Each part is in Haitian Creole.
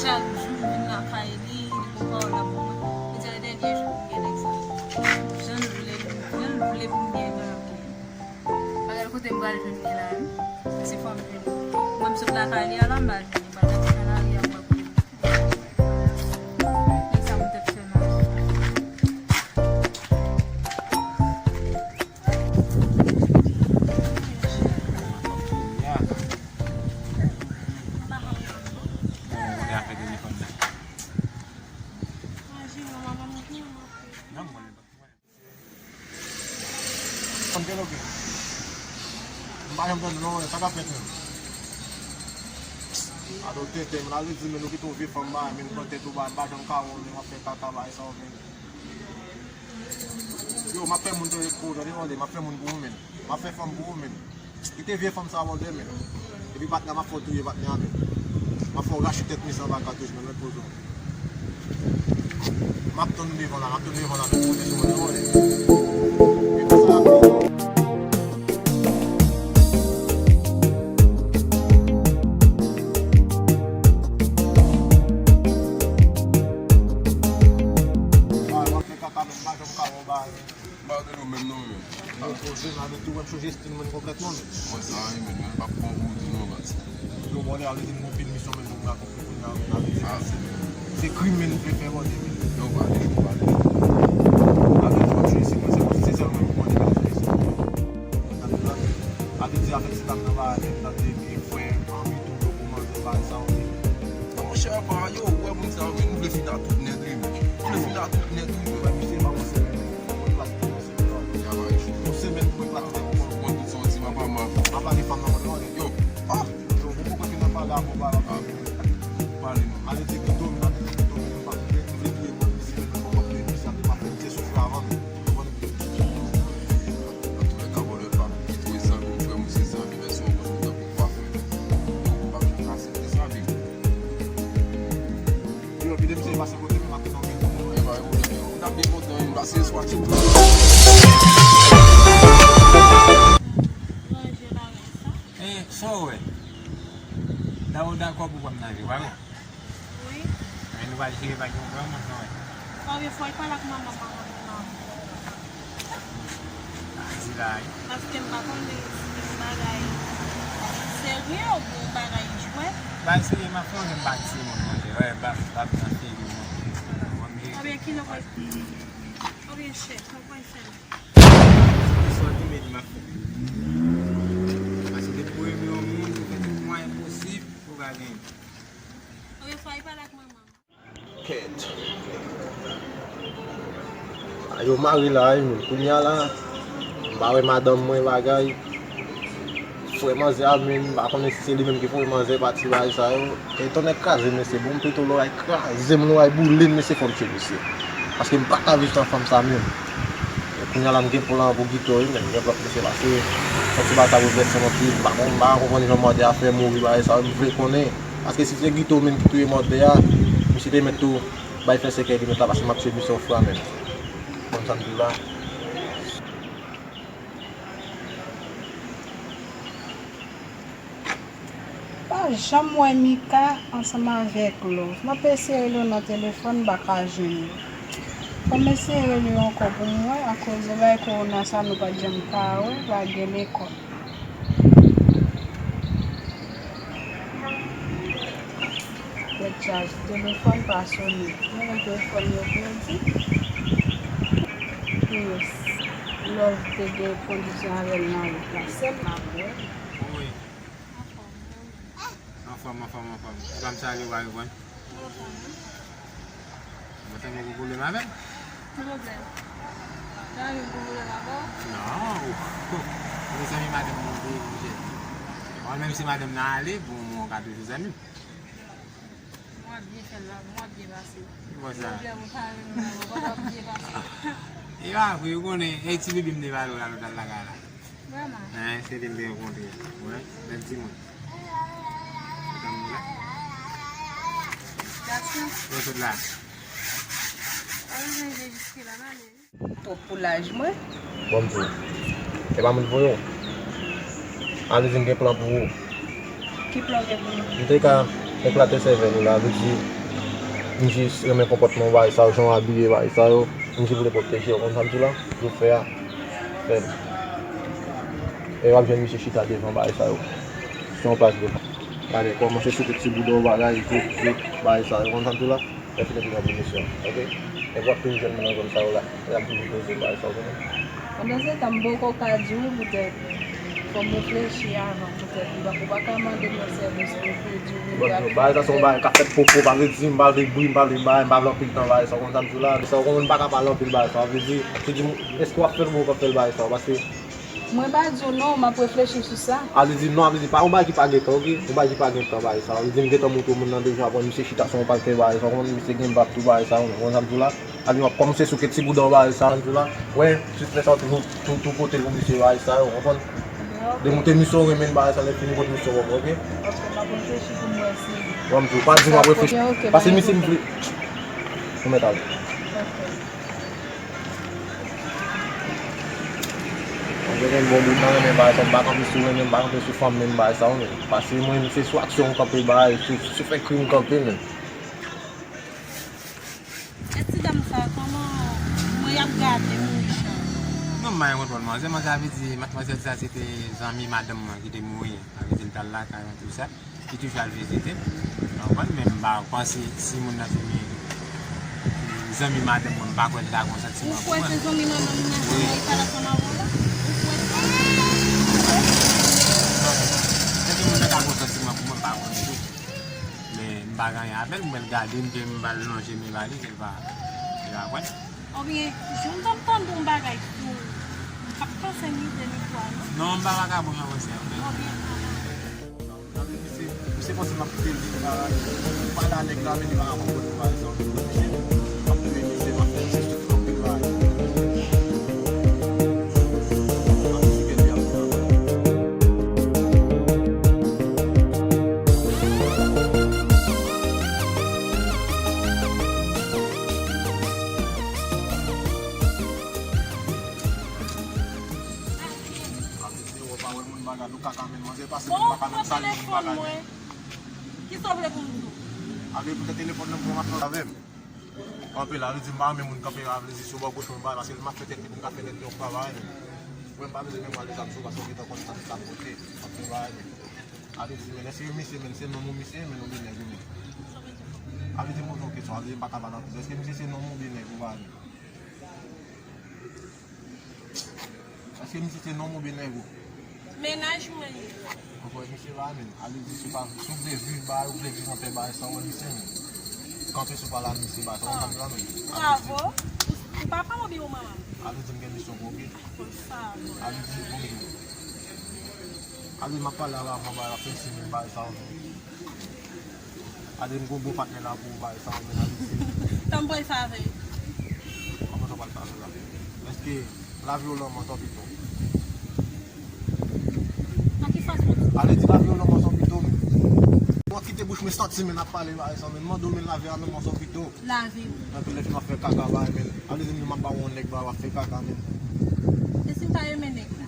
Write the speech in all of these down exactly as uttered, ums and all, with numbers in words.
Chak jou m vin lakay li, li pran pawòl la pou mwen. Li di a dènye jou pou m gen nèg sa. Jan l vle, jan l vle pou m gen, mwen ap gen. Bagay kote m pral jwenn li la, wi. Se fò m jwenn li. Mwen m sot lakay li a la, m pral jwenn li. M pral nan lari a, m pral konnen. Nèg sa m tèt fè mal. Konn gen oke. M pa janm tande non, sa k ap fèt menm? Alo tenten, m la redi men nou kite yon vye fanm ba, men pran tèt ou ba, m pa janm ka wè w, men w ap fè kaka bay sa w men. Yo, m ap fè moun tande pou ou, tande, tande, m ap fè moun pou ou men. M ap fè fanm pou ou men. Kite vye fanm sa a wè w demen. Epi patnè a m ap fè w touye patnè a menm. M ap fè w rache tèt misye anba katouch menm, mèt poze w. M ap tann ou devan la, m ap tann ou devan la, mèt poze sou mwen, tande. Epi sa a, m ap fè kaka menm, m pa janm ka wè w ba. M pa tande w menm non, men. Yo, poze m avèk tou, wè m chanje estil mwen konplètman, men. Mwen sa, wi, men, men, pa bon pou ou di non, baz. Yo, bon, lè a, li di m gon pil misyon, men, pou m rakonte kounye a, men, avèk ti mesye. Se krim, men, nou vle fè, bon, men. Yo, pale, pale. Avèk tou, wè m chanje estil mwen, se konsi se sèl mwen pou mwen, men, chanje estil mwen. Sa vle di avèk ti dam nan, ba, men, tande, e, frè, anvi tou, yo, pou manzè, ba, sa, wi. Non, monchè, pa, yo, wè moun sa, men, nou vle fini ak tout nèt, wi, men. Nou vle fini ak tout nèt, wi, men. Wè, misye, pa, misye, men. Yon semèn pou eklate tèt ou. Mwen tout sa w di m ap ama. M ap lage fanm nan mwen, yo. Ah! Yo, ou konprann ke n ap pale avè w, pale avè w. Pale non. Ale di Guito, m ale di Guito, m pa vle, m vle touye kòb misye, men m poko touye misye, m pa fè misye soufri avan, men. Ou konprann? Antoulèka, bòlè pa, Guito e zanmi m, frè m, ou se zanmi m, èske w konn kontan pou kwafè? Yo, ou pa vle kase, se zanmi m. Yo, kite misye pase kote m, m ap tonbe. E pa yon pwoblèm, yo. N ap byen kontan, wi, m pase swatch tou. E, sa w wè? Dakò, dakò pou w pran m nan vi, pa vre? Wi. Men nou pral jere pa gen pwoblèm, non, wè. Fò w pale ak manman, manman, manman. Di la, wi. Paske m pa konnen si se yon bagay serye oubyen yon bagay jwèt. Bay serye, m ap fè yon jan m pa di se moun manje. Wè, bab, bab nan figi mwen. Oubyen kilè w pral, oubyen chèk, sa w pral fè la? Sòti men m ap fè. Paske depi w renmen yon moun, ou fè tout mwayen posib pou w pa genyen. Oubyen fò w pale ak manman. Kèt. A, yo mare la, wi, men kounye a la, m pa wè madanm mwen bagay. Frè manzè a, men m pa konnen si se li menm ki voye manzè pati bagay sa yo. E tonnè kraze, mesye, bon, m pito loray kraze m, loray boule m, mesye, fò m tchwe misye. Paske m pa ka viv san fanm sa menm. E kounye a la, m gen plan pou Guito, wi, men m gen plan pou misye pase. Fò ti bagay sa boulvèse m anpil, m pa konn, m pa konprann jan mòde a fè mouri bagay sa yo, m vle konnen. Paske si se Guito menm ki touye mòde a, misye te mèt tou bay fè sèkèy li mèt la, paske m ap tchwe misye yon fwa menm. Konn sa m di w la. Pa janm wè Mika ansanm avèk Love. M ap eseye rele yo nan telefòn, m pa ka jwenn yo. Fò m eseye rele yo ankò pou m wè, akoz de bagay kowona sa nou pa t janm ka wè, pa gen lekòl. Tèt chaje, telefòn pa sonnen. Mwen wè telefòn yo pèdi. Yes. Love te gen kondisyon avè l nan wout la. Sèl m ap wè. Wi. Anfòm, anfòm, anfòm. Ou pa m salye, ou pa reponn. Mwen tankou gen pwoblèm avè m. Ki pwoblèm? Sa vin pou pwoblèm avè w? Non. Mezanmi, madanm mwen veye manje. Menm si madanm nan ale, pou w ka toujou zanmi. Mwen ap byen fè l la, mwen ap byen pase. Ki bò sa? Ou byen, ou pa renmen mwen, mwen ap byen pase. E pa vre, ou konnen, e ti bebe m te pale w la, lòt al lakay la. Vrèman? Hein, se li m te rankontre. Wè, bèl timoun. Tann mwen la. Gason. Ou sot la. Al rive jiske la, m ale. Twòp pou laj mwen. Bon, m di w. E pa mwen ki voye w. Ann di m gen plan pou ou. Ki plan w gen pou mwen? M te ka eklate sèvèl ou la, vle di, m jis renmen konpòtman w, bagay sa yo, jan w abiye, bagay sa yo. M jis vle pwoteje w, konn sa m di w la? Pou fè a, fè l. E w ap jwenn misye chita devan bagay sa yo. Se yon plas devan. Gade, kòmanse souke ti bouda w, bagay, tout, tout, bagay sa yo, konn sa m di w la? Lè fini pou yon pwomisyon, oke? E w ap toujou jwenn mwen nan zòn sa yo la. E ap toujou poze bagay sa yo, konprann? Pandan se tan, m poko ka di w poutèt, fò m reflechi avan, poutèt, m pa, ou pa ka mande m yon sèvis pou, pou di w vin. Bon, bagay sa se yon bagay k ap fèt popo, pa vle di m pa vle bri, m pa vle bagay, m pa vle anpil tan bagay sa, konn sa m di w la, sa w konprann, m pa ka pale anpil bagay sa, vle di, se di, èske w ap fè l oubyen w p ap fè l bagay sa, paske Mwen pa di w non, m ap reflechi sou sa. A vle di non, a vle di pa yon bagay ki pa gen tan, oke? Yon bagay ki pa gen tan, bagay sa. A vle di m gentan montre w moun nan deja, bon, misye chita sou yon pakèt bagay sa, w konprann, misye gen bab tou, bagay sa, w konprann sa m di w la? A vle di w ap kòmanse souke ti bouda w, bagay sa, m di w la. Wè, tout lè sa w toujou tou, tou kote pou misye, bagay sa, w konprann? Demontre misye w renmen l, bagay sa, lè fini kote misye w, oke? Ok, m ap reflechi pou m wè si. Wè, m di w, pa di m ap reflechi. Ok, ok, paske misye m vle. Ou mèt ale. Ok. Mwen gen bon moun nan renmen bagay sa, m pa kanpe sou renmen, m pa kanpe sou fanm menm bagay sa yo menm. Paske mwen, se sou aksyon m kanpe bagay, sou, sou fè krim m kanpe menm. E ti dam sa, kòman mwen y ap gade m mechan? Non, m pa gen kontwòl manzè, manzè a vle di, matmwazèl sa se te zanmi madanm mwen ki te mouri, a vle di l t al lakay mwen tou sa. Ki toujou al vizite m. Ou konprann? Men m pa panse si moun nan se zanmi madanm mwen, m pa kwè l ta gon santiman pou mwen. Ou kwè se zanmi madanm nan, wi, zanmi li pa la fanm avè w la? Ou kwè sa? Non, non. Eske moun nan ta gon santiman pou mwen, m pa kwè ditou. Men m pa gen anyen avè l, m wè l gade m, ke m ba l lonje men ba li, ke l pa, ke l pa kwè. Oubyen, jan m t ap tande yon bagay sou ou, m p ap panse ni de ni twa, non. Non, m pa vakabon, non, monchè. Oubyen, Misye, misye panse m ap kite li, bagay. M pale a nèg la, men li pa ka konprann bagay sa yo. Misye, m ap touye misye, m ap fè misye soufri anpil bagay. M ap esplike li anpil bagay. Misye, w pa wè moun bagay, nou kaka, men manzè pase moun bagay, menm sa li moun bagay. Kisa w vle pou m di w? Ale poutèt telefòn nan, pou w ap avè m. Anpil, ale di m pa renmen moun kanpe, ale di sou bò goch mwen bagay, paske m ap fè tèt li, m ka fè tèt li yon bagay. Mwen m pa bezwen menm ale zam sou, paske w gentan konn sa m ka pote. Anpil bagay, men. Ale di, men èske misye, men se nonm ou misye, men oubyen nèg ou, men? Ale di m poze yon kesyon, ale di m pa ka pale anpil. Èske misye se nonm ou oubyen nèg ou, bagay? Èske misye se nonm oubyen nèg ou? Mennaj mwen ye. Ou kwè misye pa menm? Ale di si w pa, si w vle viv bagay, ou vle viv anpè bagay sa, ou wè misye menm. Kanpe sou pale a misye bagay sa, ou konprann la menm? Bravo. Ou papa m oubyen ou manman m? Ale di m gen misyon pou ou, oke? Konn sa. Ale di bonjou. Ale m ap pale avè w avan bagay la fè si menm bagay sa, ou menm. Ale m gon bon patnè la pou ou, bagay sa, ou menm, ale di. Tann m pral fè avè l. Kòman sa w pral fè avè l la? Èske lavi w lanmò sa w pito? Nan ki sans ou di? Ale di lavi w lanmò sa w pito, men. Mwen kite bouch mwen santi, men, ap pale, bagay sa, men, mande w, men, lavi a lanmò sa w pito? Lavi m. Anpil lè fin w ap fè kaka, bagay, men. Ale di m, m ap ba w yon nèg, bagay, w ap fè kaka, men. E si m ta renmen nèg la?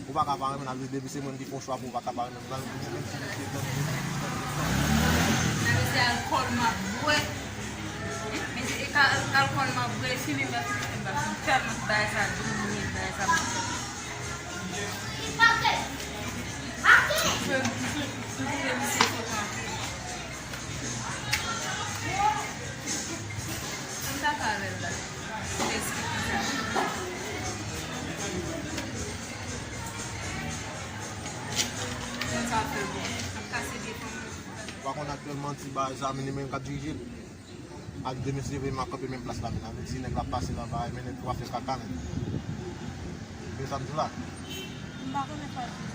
Ou pa ka pa renmen l, depi se mwen ki fè yon chwa pou ou pa ka pa renmen l. Nan, menm si misye tande. Nan, se alkòl m ap bwè. Men se ka-, alkòl m ap bwè, fimen m ap fimen, m ap fimen. Tèlman bagay sa domine, bagay sa. Fè, fè, fè, fè misye fè kanpe. Ann ta pale la. Pou eksplike sa. Konn sa fè bon. Ap kase pye fanm nan. Ou pa konn aktyèlman ti bagay sa, men li menm k ap dirije l. Ak de mesye vre m ap kanpe menm plas la, men avè di nèg la pase nan bagay, men nèg tou ap fè kaka, men. Men sa m di w la. M pa konnen sa w di non.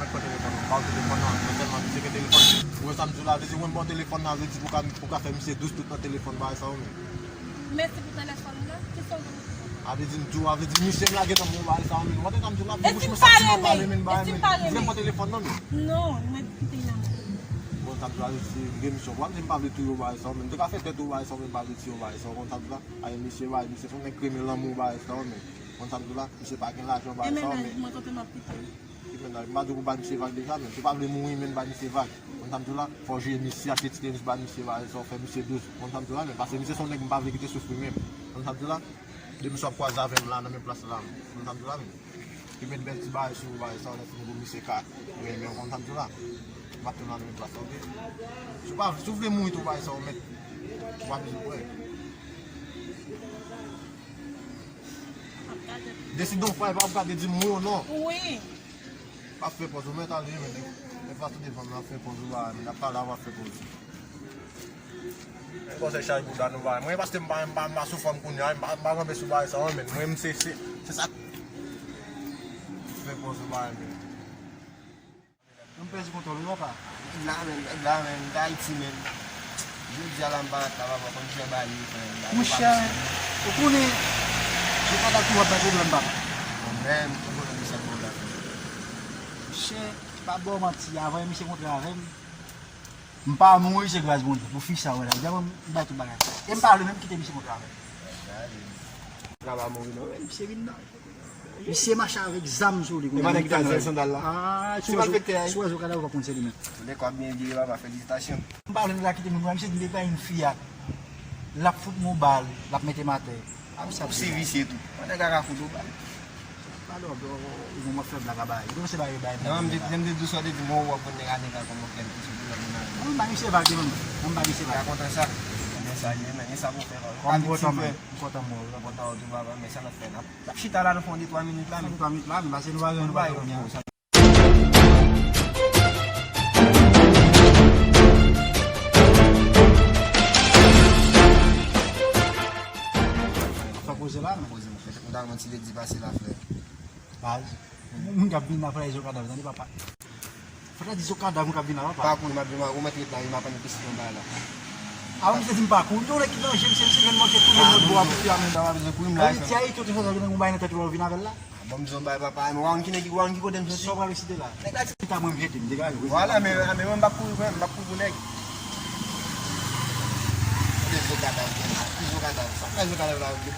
Mèt pran telefòn nan. Ba w telefòn nan, non sèlman misye gen telefòn. Ou wè sa m di w la, vle di mwen m ba w telefòn nan, vle di pou ka, pou ka fè misye dous tout nan telefòn, bagay sa yo menm. Mèsi pou telefòn nan, ki sa w gen pou di? A vle di m di w, a vle di misye m lage nan men w, bagay sa yo menm. Ou konprann sa m di w la? E si m pa renmen? E si m pa renmen? Vle pran telefòn nan menm. Non, mwen kite nan men. Bon, sa m di w la, vle di m gen misye w, pa m di m pa vle touye w, bagay sa yo menm. M te ka fè tèt ou, bagay sa yo menm, m pa vle tiye w, bagay sa yo, ou konn sa m di w la? Ay, misye, bagay, misye se yon nèg k renmen lanmou, bagay sa yo menm. Ou konn sa m di w la? Misye pa gen lajan, bagay sa yo menm. E mennaj, mwen tante m ap kite. Ki mennaj? M pa di w pou bay misye vag deja, men si w pa vle mouri, men bay misye vag. Konn sa m di w la? Fò w jere misye, achte ti tenis bay misye, bay sa w fè misye dous. Konn sa m di w la? Men paske misye se yon nèg m pa vle kite soufri menm. Konn sa m di w la? Demen si w ap kwaze avè m la, nan menm plas la, konn sa m di w la? Men ki met bèl ti bagay sou ou, bay sa w, lè fini pou misye ka renmen w, konn sa m di w la? M ap tann la nan menm plas la, oke? Si w pa, si w vle mouri tou, bay sa w, mèt, w pa bezwen kwè. Deside yon fwa, e pa ap gade di m wi ou non. Wi. Pa fè pòz ou mèt ale, men nèg, nèg pa tou devan m nan fè pòz ou ba, men ap pale a w ap fè pòz. Nèg kòmsi chay bouda nou ba. Mwen paske m pa, m pa, m pa sou fòm kounye a, m pa, m pa kanpe sou bagay sa yo, men mwen m se, se, se sa. Fè pòz ou ba, men. Mwen pèdi kontwòl wi papa. Nèg la menm, nèg la menm, nèg Ayiti menm. Jodi a la m parèt la papa, konn jan bagay yo fè la. Monchè, ou konnen, se pa dat tou w ap bay pwoblèm papa. Bon, menm, ki pwoblèm misye ap ba w la? Monchè, pa ba w manti, avan misye kontre avè m, m pa mouri se gras Bondye, pou fi sa w wè la, li bay tout bagay. E m pa vle menm kite misye kontre avè m. Travay mouri non, misye vin nan. Misye mache avèk zam sou li. E pandan ki t al zèl sandal la? Ah, ti malfektè a. Si w wè zo kadav w ap konn se li menm. Lè kò ap byen vire papa, felisitasyon. M pa vle nèg la kite moun, misye di li pa yon fi a. L ap fout m yon bal, l ap mete m atè. Ou se visye tou. Mwen nèg la ka fout ou bal. Pale w ap fè blag a bay. Ou se bay bay. Non, m te, m te di w sa w te di m, ou ap konn nèg a nèg la kòman fè l tou sou tout lòt moun la. Mwen bay misye vag, mwen bay misye vag. Ka kontan sa. Men sa ye, men sa pou fè la. Ou ka viktim frè. M kontan mwen wi. Kontan w tou papa, men sa n ap fè la. N ap chita la nou fè yon de twa minit la, men. De twa minit la, men pase nou pa gen nou pa gen. Fè koze la, men. Koze, m fè, m ta yon ti ledi pase la, frè. Baz. Moun k ap vin nan frè, yo kadav, tande papa. Fò ta di se yon kadav mwen k ap vin la, papa. Pa kouri, m ap di w, ou mèt ret la, wi, m ap annik pitit mwen bay la. Avan misye di m pa kouri, m te wè ki danje, misye, misye jwenn manje tou, jwenn lòt bò a pou fè a menm. Ayiti, Ayiti, yo te fè sa, jwenn yon bagay nan tèt ou lè w vin avè l la. Bon, m di w yon bagay, papa, men w pa konn ki nèg, w pa konn ki kote m soti. Sa w pral resite la? Nèg la di ta mwen m jete m, degaj. Vwala, men, men mwen m p ap kouri, mwen, m p ap kouri pou nèg. Kote zo kadav, gen la? Ki zo kadav? Sa k fè zo kadav la, yo,